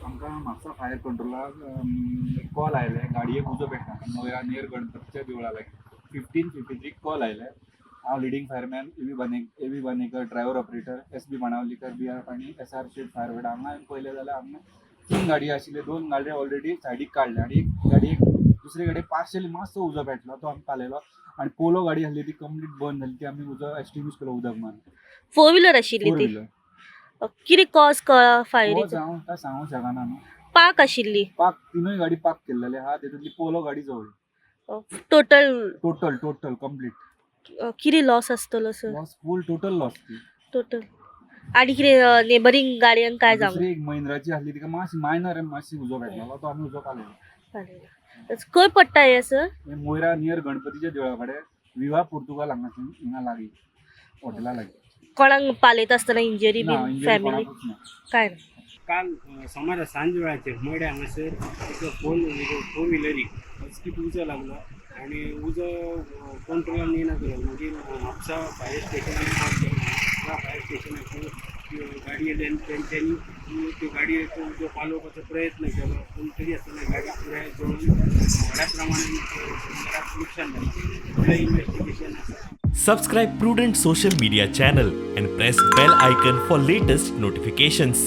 आमकां Mapusa fire कंट्रोलाक call आयले, गाडयेक उजो पेटला मोया नियर गणपतीच्या देवळा लागीं. 15:53 कॉल आयले. हांव leading fireman A B Banekar, driver operator S B Banavlikar, B R Pani, S R Shet fire हांगा हांवें पळयलें जाल्यार हांगा तीन गाडयो आशिल्ल्यो. दोन गाडयो ऑलरेडी सायडीक काडल्या आनी एक गाडयेक, दुसरे गाडयेक पार्शली मातसो उजो पेटलो, तो आमी पालयलो आनी पोलो गाडी आसली ती कंप्लीट बर्न जाली. ती आमी उजो एक्सटिंग्विश केलो उदक मारून. फोर व्हिलर आशिल्ली फोर ती? व्हिलर. कितें कॉज कळ्ळा फायरीचो? हांव काय सांगूंक शकना न्हू. पार्क आशिल्ली? पार्क, तिनूय गाडी पार्क केल्लेले आहा. तेतूंतली पोलो गाडी जवळ. टोटल? Total, total complete. कितें लॉस आसतलो सर? लॉस फूल, टोटल लॉस ती. टोटल. आनी कितें नेबरींग गाडयांक काय जावंक? दुसरी एक महिंद्राची आसली, तिका मातशी मायनर मातशी उजो पेटलेलो, तो आमी उजो पालयलो. खंय पडटा हें सर? हे मोयरा नियर गणपतीच्या देवळा कडेन, विवा पुर्तुगाल हांगा, हिंगा लागीं, हॉटेला लागीं. कोणाक पालयता आसतना इंजरी ना, बीन? Injury family? कोणाकूच ना. काय ना? काल सोमारा सांज वेळाचेर मड्या हांगासर एक फोर व्हिलरीक अचकीत उजो लागलो आनी उजो कंट्रोलान येना जालो. मागीर म्हापसा फायर स्टेशनाक कॉल केलो. म्हापसा फायर स्टेशनाची गाडी येयली आनी तेंच्यांनी त्यो गाडयेचो उजो पालोवपाचो प्रयत्न केलो, पूण तरी आसतना गाडी पुराय जळून व्हडा प्रमाणान घराक लुकसाण जालें. फुडलें इन्वेस्टिगेशन आसा. Subscribe Prudent Social Media channel and press bell icon for latest notifications.